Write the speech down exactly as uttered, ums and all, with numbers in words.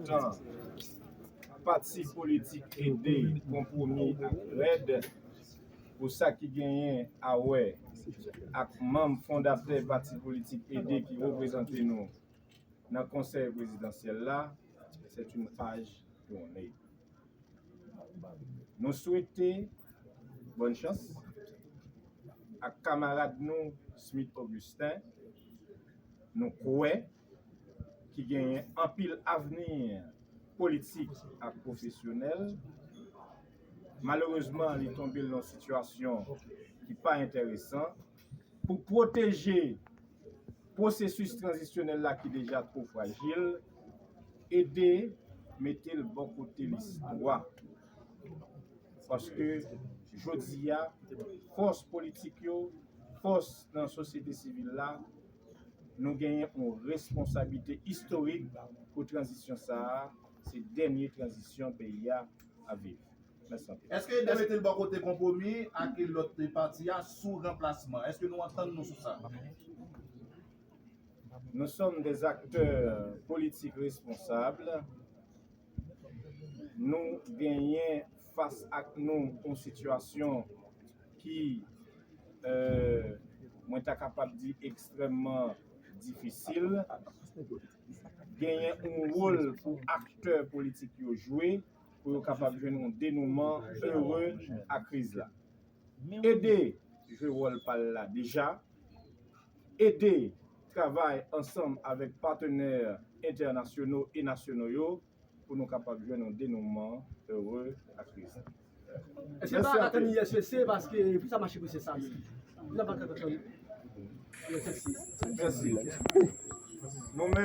Tan, pati politik Ede, Konpwomi ak Rèd, pou sa ki genyen a wè ak manm fondatè pati politik Ede ki reprezante nou nan konsèy prezidansyèl la, c'est une page tournée. Nou swete bòn chans ak kamarad nou Smith Augustin. Nou kwè ki genyen anpil avni politik ak pwofesyonèl. Malerezman, li tonbe nan yon sitiyasyon ki pa enteresan. Pou pwoteje pwosesis tranzisyonèl la ki deja twò frajil, Ede mete l bò kote listwa. Paske jodi a, fòs politik yo, fòs nan sosyete sivil la, nou genyen yon responsablite istorik pou tranzisyon sa a. Se dènye tranzisyon peyi a ap viv. Mèsi anpil. Èske Ede mete l bò kote Konpwomi ak lòt pati a sou ranplasman? Èske nou antann nou sou sa? Nous sommes des acteurs politiques responsables. Nou genyen fas ak nou yon sitiyasyon ki, euh, mwen ta kapab di, ekstrèmman difisil. Genyen yon wòl pou aktè politik yo jwe pou yo kapab jwenn yon denouman ere a kriz la. Ede jwe wòl pa l la deja. Ede travay ansanm avèk patnè entènasyonal e nasyonal yo pou nou kapab jwenn yon denouman ere a kriz la. Èske pa atann I S P C paske pou sa mache pou se sa? Pou sa pa atann I S P C? Mèsi. Nou menm